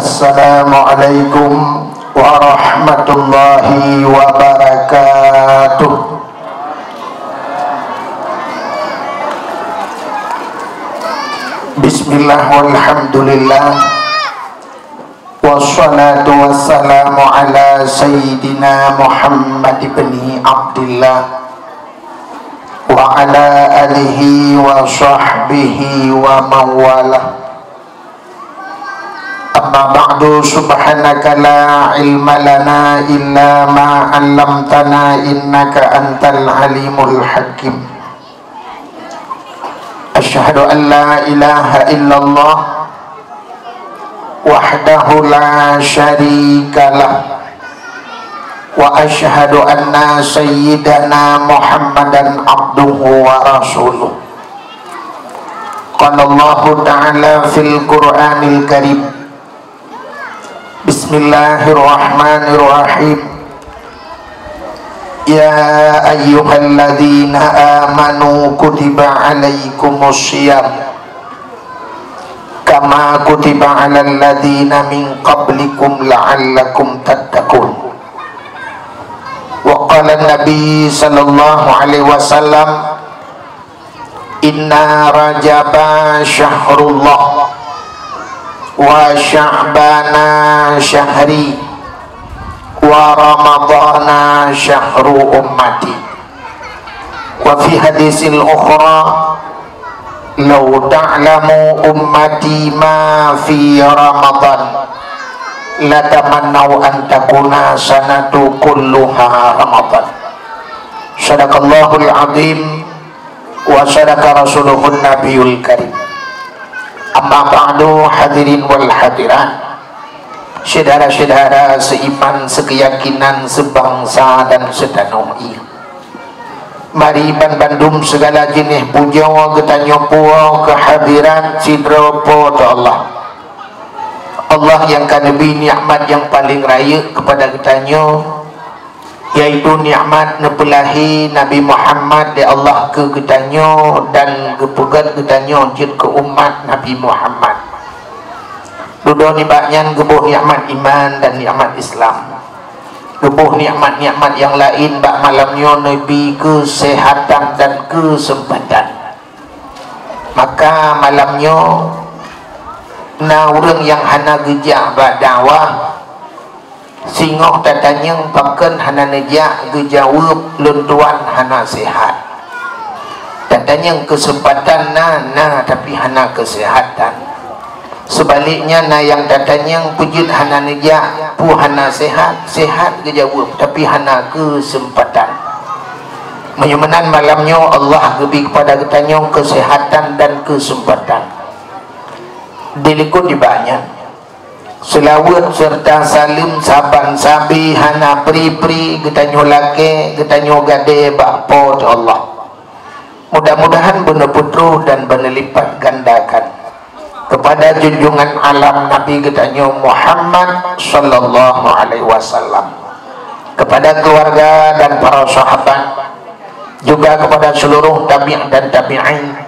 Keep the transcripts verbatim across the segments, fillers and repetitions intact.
Assalamualaikum warahmatullahi wabarakatuh. Bismillah walhamdulillah. Wassalatu wassalamu ala sayyidina Muhammad ibni Abdillah wa ala alihi wa sahbihi wa mawalah. Amma ba'du, subhanaka la ilma lana illa ma 'allamtana innaka antal alimul hakim. Asyhadu an la ilaha illallah wahdahu la syarikalah, wa asyhadu anna sayyidana Muhammadan abduhu wa rasuluh. Qala Allahu ta'ala fil Qur'anil Karim, Bismillahirrahmanirrahim. Ya ayyuhalladzina amanu kutiba alaikumus siyam kama kutiba alal ladzina min qablikum la'allakum tattaqun. Wa qala Nabi sallallahu alaihi wasallam, Inna Rajaba syahrullah, wa Sya'bana syahri, wa Ramadana syahru ummati. Wa fi hadisil ukhra, law ta'lamu ummati ma fi Ramadan, latamannau an takuna sanatu kulluha Ramadan. Sadaqallahul azim. Wa sadaqa rasuluhun nabiyul karim. Amma ba'du, hadirin wal hadirat, syedara-syedara seiman, sekeyakinan, sebangsa dan setanoh ie. Mari banbandum segala jeuneh pujoe geutanyoe puwoe keuhadirat sidroe Po teu Allah. Allah nyang ka neubri nikmat nyang paleng rayeuk keupada geutanyoe, yaitu nikmat neupeulahé Nabi Muhammad lé Allah keu geutanyoe dan geupeugét geutanyoe jeuet keu umat Nabi Muhammad. Dudoe nibak nyan geuboh nikmat iman dan nikmat Islam. Geuboh nikmat-nikmat nyang laén bak malam nyoe neubri keuseuhatan dan keuseumpatan. Maka malam nyoe na ureuëng nyang hana geujak bak dakwah, singoh tatanyong pakon hana neujak, geujaweueb lôn tuan hana seuhat. Tatanyong keuseumpatan na, na tapi hana keuseuhatan. Seubaliknya na nyang tatanyong peujeuet hana neujak, peue hana seuhat, seuhat geujaweueb tapi hana keuseumpatan. Meunyoe meunan malam nyoe Allah geubri keupada geutanyoe keuseuhatan dan keuseumpatan. Dilikot nibak nyan, seulaweuet seureuta saleuem saban sabe hana pri-pri geutanyoe lakée geutanyoe gadée bak Po teu Allah. Mudah-mudahan beuneupeutroh dan beuneulipatgandakan keupada junjungan alam Nabi geutanyoe Muhammad sallallahu alaihi wasallam, keupada keuluwarga dan para sahabat, juga keupada seuluruh tabi' dan tabi'in,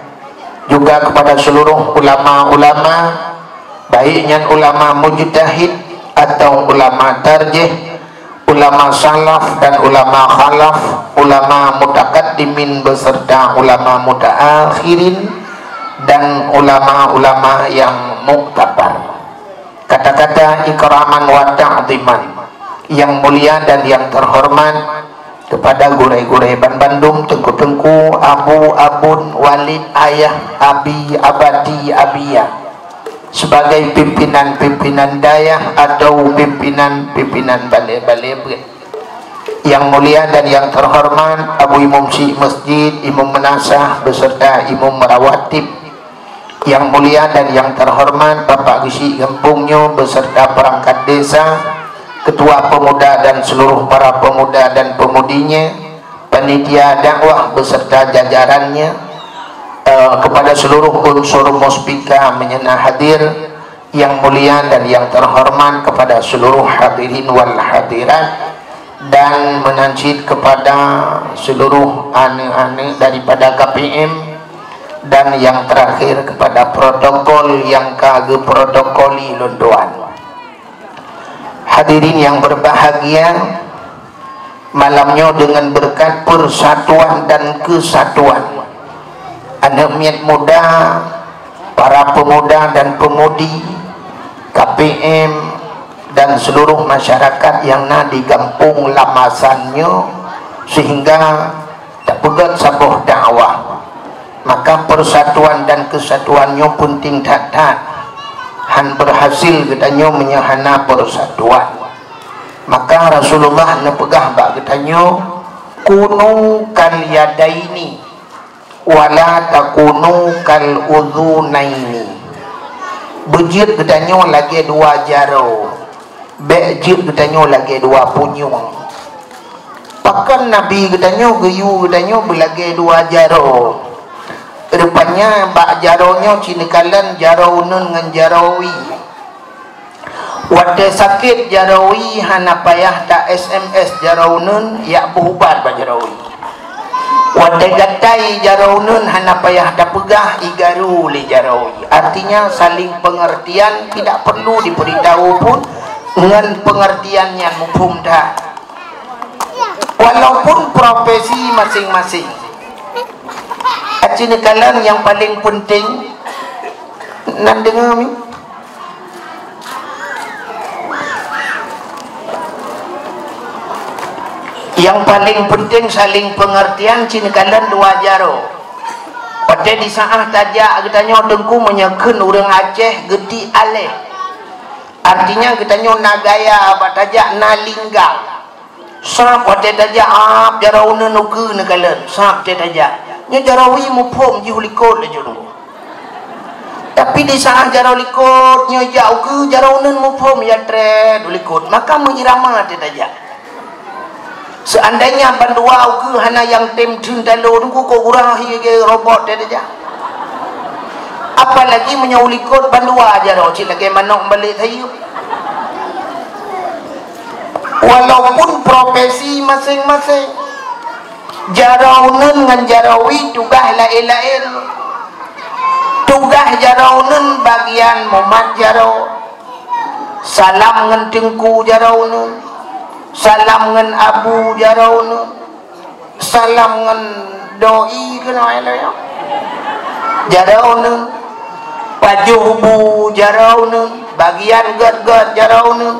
juga keupada seuluruh ulama-ulama, baik nyan ulama mujtahid atawa ulama tarjih, ulama salaf dan ulama khalaf, ulama mutakaddimin beserta ulama mutaakhirin, dan ulama-ulama yang muktabar. Kata-kata ikraman wa ta'ziman, yang mulia dan yang terhormat, kepada gurée-gurée banbandum, teungku-teungku, abu, abon, walid, ayah, abi, abati, abiya, sebagai pimpinan-pimpinan dayah atau pimpinan-pimpinan balée-balée beuet. Yang mulia dan yang terhormat Abu Imum Syik Masjid, Imum Meunasah beserta Imum Rawatib. Yang mulia dan yang terhormat Bapak Geuchik gampông nyoe beserta perangkat desa, ketua pemuda dan seluruh para pemuda dan pemudinya, panitia dakwah beserta jajarannya, eh, kepada seluruh unsur muspika meunyeuna hadir, yang mulia dan yang terhormat kepada seluruh hadirin wal hadirat, dan meunan cit kepada seluruh aneuk-aneuk daripada K P M, dan yang terakhir kepada protokol yang ka geuprotokoli lôn tuan. Hadirin yang berbahagia, malam nyoe dengan berkat persatuan dan kesatuan aneuk miet muda, para pemuda dan pemudi, K P M, dan seluruh masyarakat yang na di gampông Lamasan nyoe, sehingga tapeugét saboh dakwah. Maka persatuan dan kesatuan nyoe penting that-that. Han berhasil geutanyoe meunyoe hana persatuan. Maka Rasulullah neupeugah bak geutanyoe, "Kunu kal yadaini, wala takunu kal udzunaini." Beujeuet geutanyoe lagée dua jaroe, bék jeuet geutanyoe lagée dua punyueng. Pakon Nabi geutanyoe geuyue geutanyoe beulagée dua jaroe? Rupanya bak jaroe nyoe ci neukalon jaroe uneun ngon jaroe wie. Watée sakét jaroe wie hana payah ta-S M S jaroe uneun, jak beuh ubat bak jaroe wie. Watée gatai jaroe uneun hana payah tapeugah, igaru lé jaroe wie. Artinya saling pengertian tidak perlu diberitahu pun, ngon pengertian nyan muphom that. Walaupun profesi masing-masing. Aci neukalon nyang paling penting, nan deungoe mi. Yang paling penting saling pengertian, ci neukalon dua jaroe. Watée di saát tajak geutanyoe Teungku meunyoe kheun ureuëng Aceh geuti aléh. Artinya geutanyoe na gaya bak tajak na linggang. Sab watée tajak, ap, jaroe uneun ukeue neukalon, sab watée tajak. Nyoe jaroe wie muphom jih u likot laju. Tapi di saát jaroe likot nyoe jak ukeue, jaroe uneun muphom ya trét u likot. Maka meuirama watée tajak. Seandainya bandua ukeue hana nyang tem theun talo, Teungku, kok gurah hi lagée robot watée tajak. Apalagi meunyoe u likot bandua jaroe cit lagée manok balek sayeuep. Walaupun profesi masing-masing, jaroe uneun ngon jaroe wie tugaih laén-laén. Tugaih jaroe uneun bagian mumat jaroe. Salam ngon teungku jaroe uneun. Salam ngon abu jaroe uneun. Salam ngon doi keunoe lé nyoe. Jaroe uneun. Pajoh bu jaroe uneun. Bagian gét-gét jaroe uneun.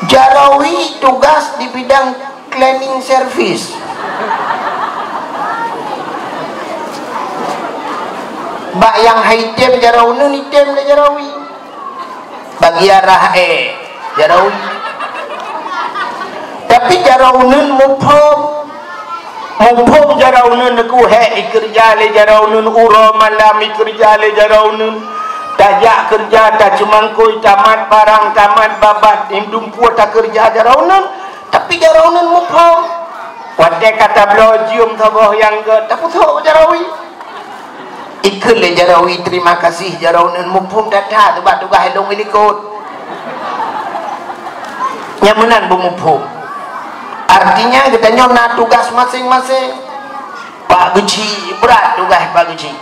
Jaroe wie tugas di bidang cleaning service. Bak nyang hai tem jaroe uneun item lé jaroe wie. Bagian rah ék, jaroe uneun. Tapi jaroe uneun muphom. Muphom jaroe uneun Teungku, hék ikeureuja lé jaroe uneun, uroe malam ikeureuja lé jaroe uneun. Tajak keureuja, taceumangkôi, tamat barang, tamat babah, indum pue takeureuja jaroe uneun. Tapi jaroe uneun muphom. Watée ka tabloe jeuem saboh nyang gét, tapeusok jaroe wie. Ikheun lé jaroe wie, "Terima kasih jaroe uneun, muphom that-that bak tugaih lôn i likot." Nyang meunan beumuphom. Artinya geutanyoe na tugas masing-masing. Pak Geuchik brat tugaih Pak Geuchik.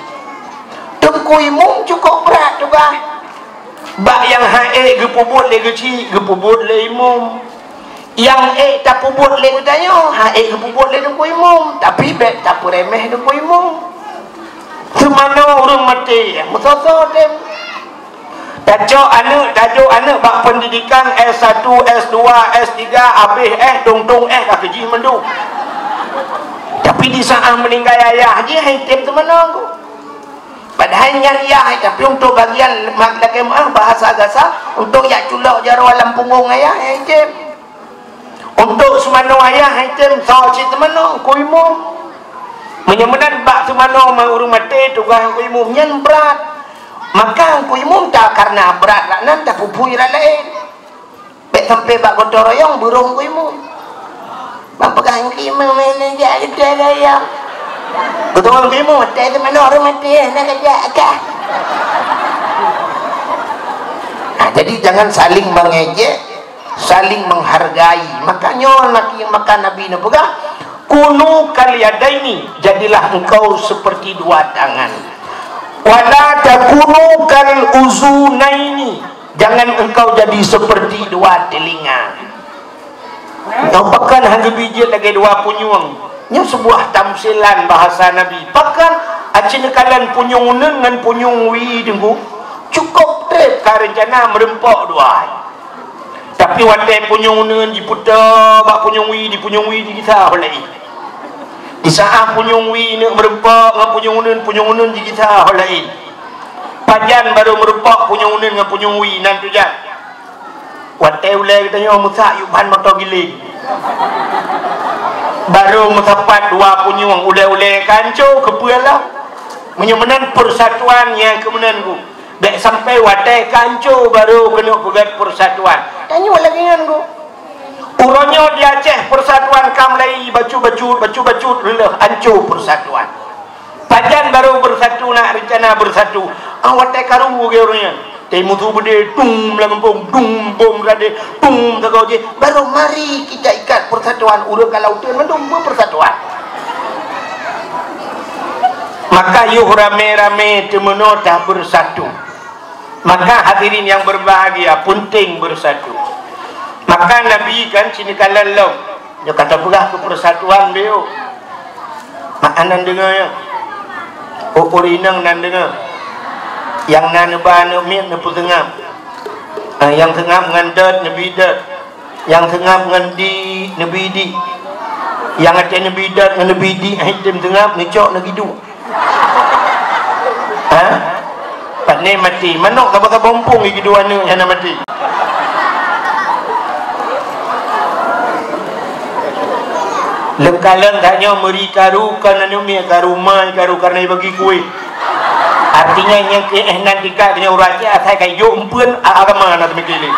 Teungku Imum cukôp brat tugaih. Bak nyang han ék geupeubuet lé Geuchik, geupeubuet lé Imum. Nyang ék tapeubuet lé geutanyoe, han ék geupeubuet lé Teungku Imum, tapi bék tapeureméh Teungku Imum. Seumanoe ureuëng maté, meusoe-soe tem. Tacok aneuëk, tajok aneuëk bak pendidikan S satu, S dua, S tiga, habéh S, tong-tong S ka keujih mandum. Tapi di saát meuninggai ayah jih, han tem seumanoe. Padahai nyan yah, tapi untuk bagian mak-, lakée meuáh bahasa gasa, untuk jak culok jaroe lam punggong ayah, han tem. Untuk seumanoe ayah, han tem, soe cit seumanoe, Teungku Imum. Meunyoe meunan bak seumanoe ma-, ureuëng maté tugaih Teungku Imum, nyan brat. Maka Teungku Imum ta karna brat rat nan tapeupui rat laén. Bék sampai bak gotong royong beurong Teungku Imum. Bang peugah Teungku Imum, "Mana jak gotong royong?" Gotong royong Teungku Imum, "Teuh teumanoe ureuëng maté, na kajak kah." Nah, jadi jangan saling mengejek, saling menghargai. Makanya laki maka Nabi neupeugah, "Kunu kal yadaini, jadilah engkau seperti dua tangan. Wala takunu kal uzunaini." Jangan engkau jadi seperti dua telinga. Nyoe pakon han geubijeuet lagée dua punyueng. Nyoe sebuah tamsilan bahasa Nabi. Pakon, aci neukalon punyueng uneuen ngon punyueng wie deungoe. Cukup treb ka reuncana meureumpok dua. Tapi watée punyueng uneuen jiputa bak punyueng wie, di punyueng wie jigisa ho laén. Di saát punyueng wie neuk meureumpok ngon punyueng uneuen, punyueng uneuen jigisa ho laén. Pajan barô meureumpok punyueng uneuen ngon punyueng wie nan tujan. Watée ulée geutanyoe meusak yub ban moto giléng. Barô meusapat dua punyueng, ulée-ulée ka anco keupeue lah. Meunyoe meunan persatuan nyang keu meunan gu. Bék sampai watée ka anco barô keuneuk peugét persatuan. Tanyoe lagée nyan gu. Uroe nyoe di Aceh persatuan ka mulai bacut-bacut, bacut-bacut, reuloh anco persatuan. Pajan barô bersatu, nak rencana bersatu. Ah, watée karu geuh ureuëng nyan. Teuh musuh beudé, dum lam gampông, dum bom radé, dum sagoe jih. Barô mari kita ikat persatuan, ureuëng ka lam uteuen mandum beupersatuan. Maka yoh ramé-ramé teumeunoe tabersatu. Maka hadirin yang berbahagia, penting bersatu. Maka Nabi kan sini kalan lom. Dia kata peugah ke persatuan beliau. Mak anan dengar ya. Ukur inang nan dengar. Yang nan neuba aneuk miet neupeuseungab. Ah, yang seungab ngon dot neubi dot. Nyang seungab ngon di neubi di. Nyang até neubi dat ngon neubi di, hai tem seungab neucok neugiduek. Ha? Pane maté. Manok saba-saba umpung giduek aneuk hana maté. Leukalon tanyoe meuri karu, kon aneuk miet karu, mai karu, karena bagi kueh. Artinya nyang keu eh nan tingkat dengan ureuëng Aceh asai ka ijok empeuen a-, agama na teumikir lé.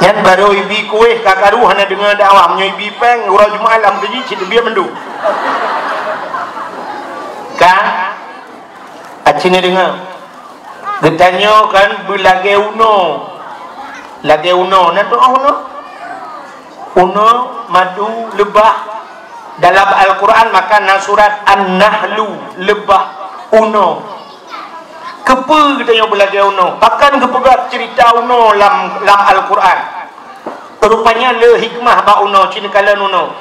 Nyan barô ibi kueh ka karu hana deungoe dakwah, meunyoe ibi péng uroe Jumaat lam keujih cit biet mandum. Ka? Aci na deungoe. Geutanyoe kan beulagée unoe. Lagée unoe, na tu'oh unoe? Unoe, madu, leubah. Dalam Al-Quran maka na surat An-Nahlu, leubah, unoe. Keupeue geutanyoe beulagée unoe? Pakon geupeugah ceurita unoe lam, lam Al-Quran? Rupanya le hikmah bak unoe, cit neukalon unoe.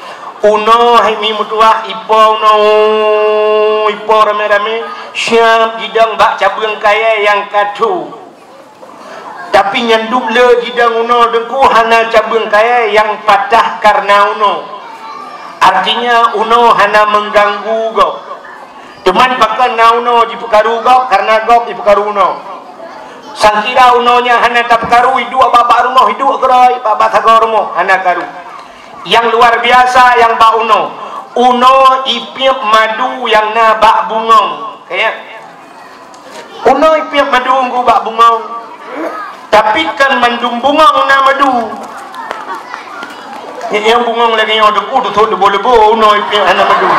Unoe hai mi meutuwah, ipo unoe, ipo ramé-ramé, siab jidong bak cabeueng kayée nyang ka tho. Tapi nyan dum le jidong unoe deungku hana cabeueng kayée nyang patah kareuna unoe. Artinya unoe hana mengganggu gob. Teuma pakon na unoe jipeukaru gob, kareuna gob jipeukaru unoe. Sangkira unoe nyan hana tapeukaru, iduek bak-bak rumoh, iduek keudroe bak-bak sagoe rumoh, hana karu. Nyang luar biasa nyang bak unoe, unoe ipiep madu nyang na bak bungong. Kaya. Unoe ipiep madu ngon bak bungong. Tapi kon mandum bungong na madu. Nyang bungong lagée nyoe deunku, teutôt leubo-leubo unoe ipiep hana madu.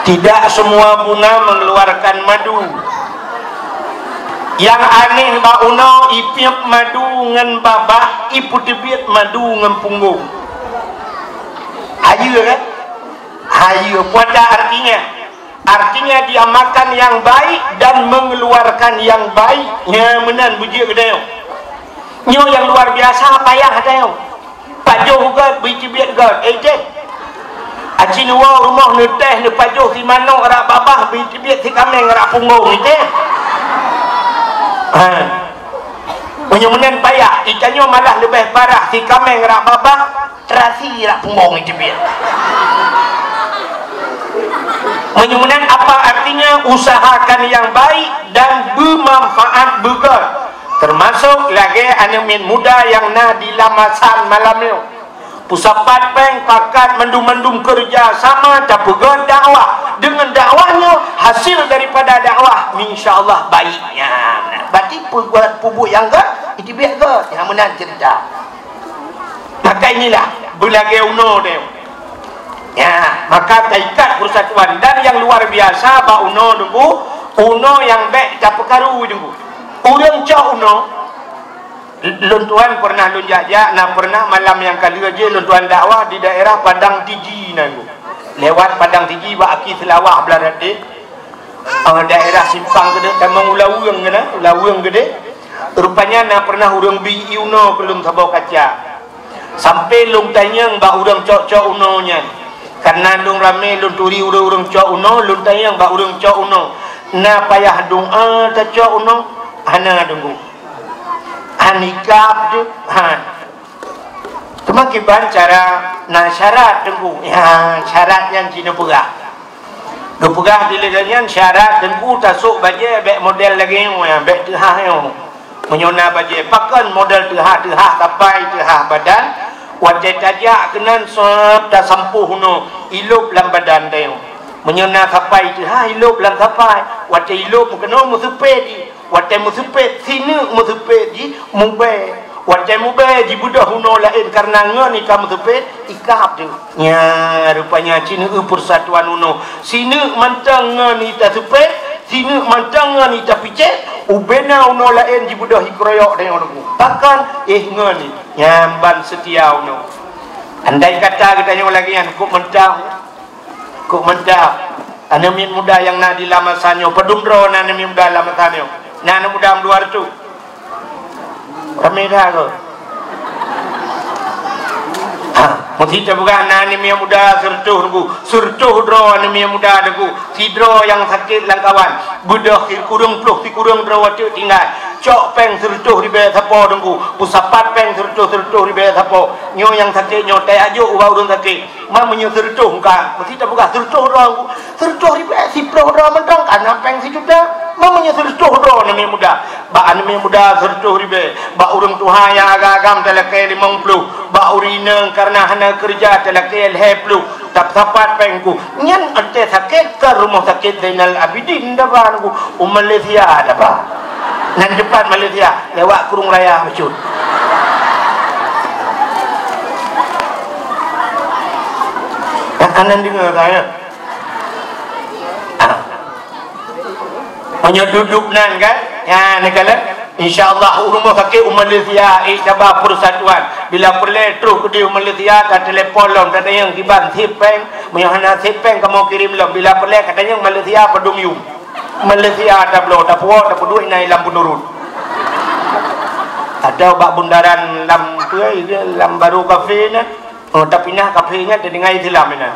Tidak semua bunga mengeluarkan madu. Nyang aneh bak unoe ipiep madu ngon babah, ipeuteubiet madu ngon punggong. Hayeue kan? Hayeue. Peue artinya? Artinya dia makan yang baik dan mengeluarkan yang baik. Nyan meunan beujeuet geutanyoe. Nyoe nyang luar biasa payah geutanyoe. Pajoh göt, bri teubiet göt, eh, teh. Aci neuwoe rumoh neutéh neupajoh si manok rab babah, bri teubiet si kaméng rab punggong, eh, teh. Ha. Meunyoe meunan payah, geutanyoe malah leubeh parah si kaméng rab babah, terasi rab punggong, eh, teubiet. Meunyoe meunan apa artinya? Usahakan yang baik dan bermanfaat beugöt. Termasuk lagée aneuk miet muda nyang na di Lamasan malam nyoe. Peusapat péng pakat mandum-mandum keureuja sama tapeugöt dakwah. Deungon dakwah nyoe, hasil daripada dakwah, insya Allah baik. Nyan, berarti peubuet, peubuet nyang göt, iteubiet göt. Nyang meunan ceurita. Maka inilah beulagée unoe deh. Ya, maka taikat persatuan dan yang luar biasa bak unoe deungku, unoe nyang bék tapeukaru deungku. Ureuëng cok unoe, Lôn tuan pernah lôn jak-jak, na pernah malam nyang ka lheueh jih lôn tuan dakwah di daerah Padang Tiji nan. Lewat Padang Tiji bak aki Seulawah blah ratéh. Eh, daerah simpang keudeh tamong u Laweueng keunan, Laweueng keudeh. Rupanya na pernah ureuëng bi ié unoe keu lôn saboh kaca. Sampai lôn tanyong bak ureuëng cok-cok unoe nyan. Kareuna lôn ramé lôn turi ureuëng-ureuëng cok unoe, lôn tanyong bak ureuëng cok unoe, "Na payah doa tacok unoe?" "Hana, Teungku." "Han ikab teuh?" "Han." "Teuma kiban cara na syarat, Teungku?" "Ya, syarat nyan ci neupeugah." Geupeugah di lagée nyan, "Syarat, Teungku, tasôk bajée bék model lagée nyoe, bék teuhah nyoe." Meunyoe na bajée pakon model teuhah-teuhah sapai teuhah badan, watée tajak keunan sab tasampôh unoe ilôb lam badan tanyoe. Meunyoe na sapai teuhah ilôb lam sapai, watée ilôb meukeunoe meuseupet jih, watée meuseupet sineuk meuseupet jih mubée, watée mubée jibeudôh unoe laén kareuna ngon ika meuseupet ikab teuh. Nya, rupanya ci neueu persatuan unoe. Sineuk mantong ngon ita seupet, sineuk mantong ngon ita picék, ubena unoe laén jibeudôh ikeroyok tanyoe Teungku. Pakon? Eh, ngon nyan ban seutia unoe. Andai kata geutanyoe lagée nyan, kok mantong, kok mantong. Aneuk miet muda nyang na di lam masa nyoe, padum droe na aneuk miet muda lam masa nyoe? Na aneuk muda dua reutôh. Ramé that keuh. Ha, meusti tapeugah na aneuk miet muda sireutôh Teungku, sireutôh droe aneuk miet muda Teungku, sidroe nyang sakét lam kawan, beudôh sikureueng ploh sikureueng droe watée tinggai, cok péng sireutôh ribée sapo Teungku, peusapat péng sireutôh sireutôh ribée sapo. Nyoe nyang sakét nyoe tajak jok ubak ureuëng sakét. Ma meunyoe sireutôh ka, meusti tapeugah sireutôh droe Teungku, sireutôh ribée, siploh droe mantong ka na péng sijuta. Ma meunyoe sireutôh droe aneuk miet muda, bak aneuk miet muda sireutôh ribée, bak ureuëng tuha nyang agam-agam talakée limong ploh, bak ureuëng inong kareuna hana keureuja talakée lhée ploh, tapeusapat péng Teungku. Nyan watée sakét ka rumoh sakét Zainal Abidin daba Teungku, u Malaysia daba. Nan teupat Malaysia, lewat Krueng Raya bacut. Hana deungoe ka, ya? Ah. Meunyoe duduek nan kan, nyan neukalon, insya Allah u rumoh sakét u Malaysia, ék taba persatuan. Bila peureulée troh keudeh u Malaysia, tatelepon lom, tatanyong kiban sép péng. Meunyoe hana sép péng, kamoe kirém lom. Bila peureulée katanyong Malaysia padum yum. Malaysia tabloe, tapuwoe, tapeuduek inan lam peunurut. Atau bak bundaran lam, peue, lam Baro Cafe na. Oh, tapinah kafe nyan teudeungai Islam inan.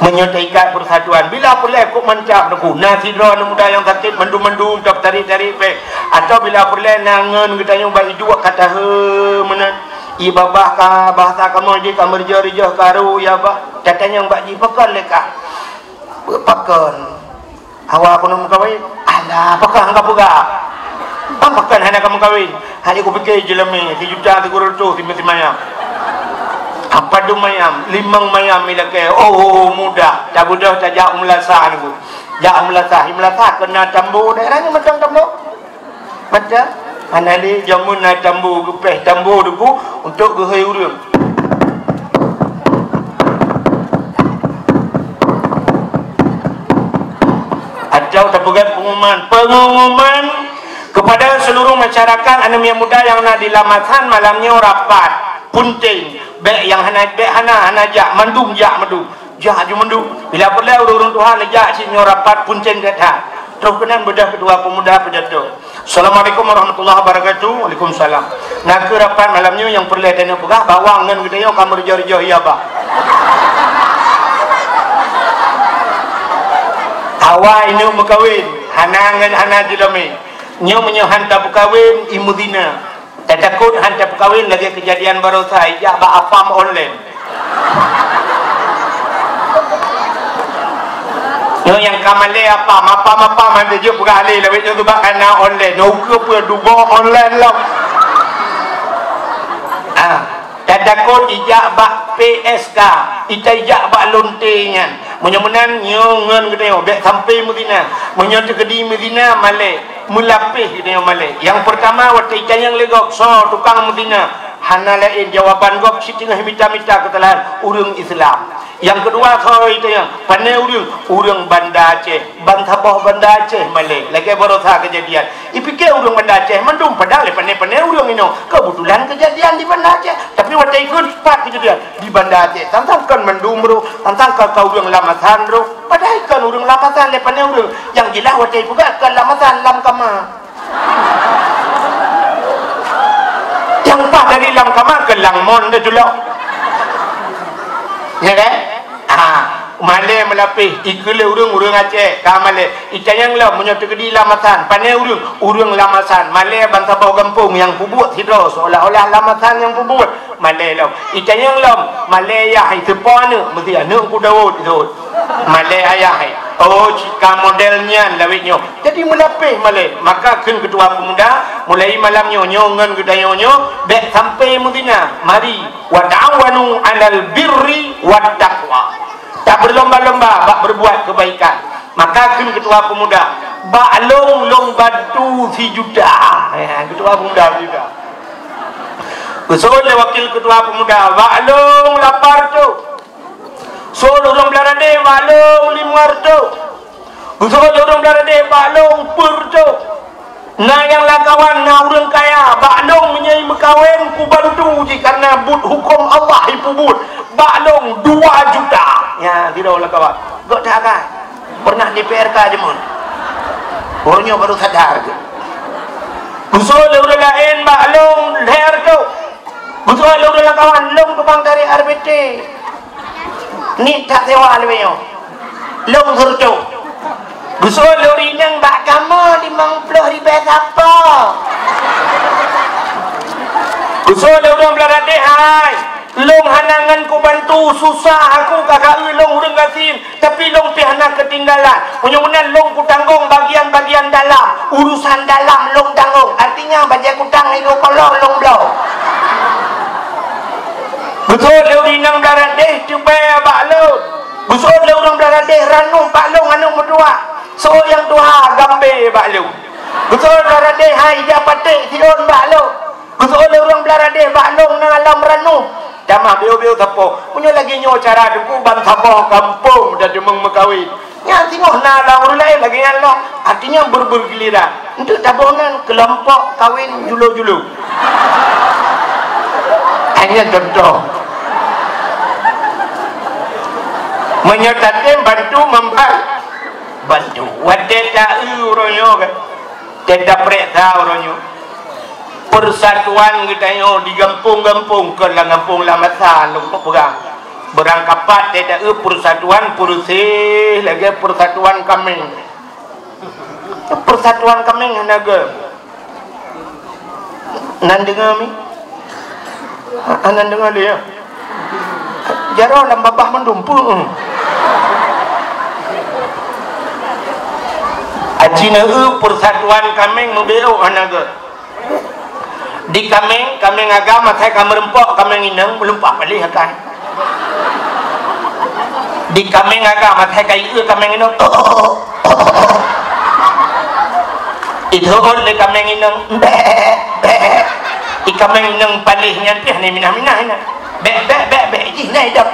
Meunyoe taikat persatuan, bila peureulée kok mantap Teungku, na sidroe aneuk muda nyang sakét mandum-mandum tapeutarek-tarek péng, atawa bila peureulée na ngon geutanyoe bak iduek ka tahe meunan. Ié babah ka bahsa kamoe jih ka meureujoh-reujoh karu, ya bah, tatanyong bak jih pakon lé kah? Pakon? Hawa keuneuk meukawen? Alah, pakon hana peugah? Pakon hana ka meukawen? Hai kupike jeulamé sijuta sikureueng reutôh simayang. Padum mayam, limong mayam ilakée. Oh, mudah. Tabeudôh tajak u meulasah Teungku. Jak u meulasah, i meulasah keunan tambo, daerah nyan mantong tambo. Macam hana lé jameun na tambo, geupéh tambo Teungku untuk geuhôi ureuëng. Atau tapeugah pengumuman, pengumuman kepada seluruh masyarakat aneuk miet muda nyang na di Lamasan malam nyoe rapat, punténg, bék nyang hana, bék hana, hana jak, mandum jak mandum. Jak ju mandum. Bila peureulée ureuëng-ureuëng tuha neujak cit nyoe rapat punténg that-that. Troh keunan beudôh keudua peumuda pidato. Assalamualaikum warahmatullahi wabarakatuh. Waalaikumsalam. Nakeuh rapat malam nyoe nyang peureulée tanyoe peugah bahwa ngon geutanyoe ka meureujoh-reujoh ya bah. Hawa inong meukawen, hana ngon hana jeulamé. Nyoe meunyoe han tapeukawen, imeuzina. Tatakot han tapeukawen lagée keujadian barosa ijak bak apam online. Nyoe nyang ka malée apam, apam-apam han teujeuet peugah lé lawét nyoe keubah kana online. Nyoe ukeue peue dugoe online lom. Ah, tatakot ijak bak P S K, ita ijak bak lonte nyan. Meunyoe meunan nyoe ngon geutanyoe bék sampai meuzina. Meunyoe teukeudi meuzina malée. Meulapéh geutanyoe malée. Nyang peurtama watée itanyong lé gob soe tukang meuzina, hana laén jawaban gob siteungoh mita-mita keusalahan ureuëng Islam. Nyang keudua, soe tanyong, pané ureuëng? Ureuëng Banda Aceh. Ban saboh Banda Aceh malée. Lagée baroesa keujadian. Ipike ureuëng Banda Aceh mandum padahai lé pané-pané ureuëng inoe. Keubeutulan keujadian di Banda Aceh. Tapi watée ikheun pat keujadian di Banda Aceh. Tantang kon mandum roh, tantang ka, ka ureuëng Lamasan roh. Padahai kon ureuëng Lamasan lé pané ureuëng. Nyang jeulaih watée ipeugah kon Lamasan, lam kama. Nyang paih dari lam kama keu lam mon teuh tulok. Ya kan? Ha, malée meulapéh, ikheun lé ureuëng, ureuëng Aceh, ka malée. Itanyong lom, meunyoe teukeudi Lamasan, pané ureuëng, ureuëng Lamasan, malée ban saboh gampông nyang peubuet sidroe, seolah-olah Lamasan nyang peubuet. Malée lom. Itanyong lom, malée yah hai, teupo aneuëk, meusti aneuëk Teungku Daud, Daud. Malée ayah hai. Oh, cit ka model nyan lawét nyoe. Jadi meulapéh malée. Maka kheun keutua peumuda, mulai malam nyoe, nyoe ngon geutanyoe nyoe, bék sampai meuzina. Mari, wa ta'awanu 'alal birri wat taqwa. Tabeulomba-lomba bak beureubuat keubaikan. Maka kheun keutua peumuda, bak lông, lông bantu sijuta. Ya, keutua peumuda sijuta. Geuseuôt lé wakil keutua peumuda, bak lông lapan reutôh. Seuôt lé ureuëng Banda Aceh, bak lông limong reutôh. Geuseuôt lé ureuëng Banda Aceh, bak lông peuet reutôh. Na nyang lam kawan, na ureuëng kaya, bak lông meunyoe meukawen, kubantu jih, karena buet huköm Allah ipeubuet. Bak lông dua juta. Ya, sidroe lam kawan. Gok that kan? Pernah di P R K jameun. Uroe nyoe baru sadar. Geuseuôt lé ureuëng laén bak lông lhèe reutôh. Geuseuôt lé ureuëng lam kawan, lông tukang tarek R B T. Ni that sewa leubeh nyoe. Lông seureutôh. Geuseuôt lé ureuëng inong bak kamoe limong ploh ribèe sapo. Geuseuôt lé ureuëng Banda Aceh, hai. Lông hana ngon kubantu, susah aku ka keu lông ureuëng gasien, tapi lông pih hana keutinggalan. Meunyoe meunan lông kutanggong bagian-bagian dalam, urusan dalam lông tanggong. Artinya bajée kutang ilu kolor lông bloe. Geuseuôt lé ureuëng inong Banda Aceh teubée bak lông. Geuseuôt lé ureuëng Banda Aceh ranub bak lông aneuëk meutuah. Soe nyang tuha gambée bak lông. Geuseuôt lé Banda Aceh hai ija paték siôn bak lông. Geuseuôt lé ureuëng Banda Aceh bak lông na lam ranub. Tamah biôh-biôh sapo. Meunyoe lagée nyoe cara Teungku ban saboh gampông tadeungoe meukawen. Nyan singoh na lam ureuëng laén lagée nyan lom. Artinya ber-, bergiliran. Untuk taboh nan keulompok kawen julo-julo. Hanya contoh. Meunyoe tatem bantu memban-, bantu. Watée ta-eu uroe nyoe kan. Teutab preksa uroe nyoe. Persatuan geutanyoe di gampông-gampông, kon lam gampông Lamasan lôn peugah. Beurangkapat teutab persatuan peureuseh lagée persatuan kaméng. Persatuan kaméng hana geuh. Nan deungoe mi? Hana deungoe lé ya. Jaroe lam babah mandum peue. Aci na eu persatuan kaméng meubeurôk hana geuh. Di kaméng, kaméng agam asai ka meureumpok kaméng inong meulumpah paléh akai. Di kaméng agam asai ka ieu kaméng inong. Ithot lé kaméng inong, bek, bek. I kaméng inong paléh nyan pih ni minah-minah inong. Bek, bek, bek, bek, jih nai dong.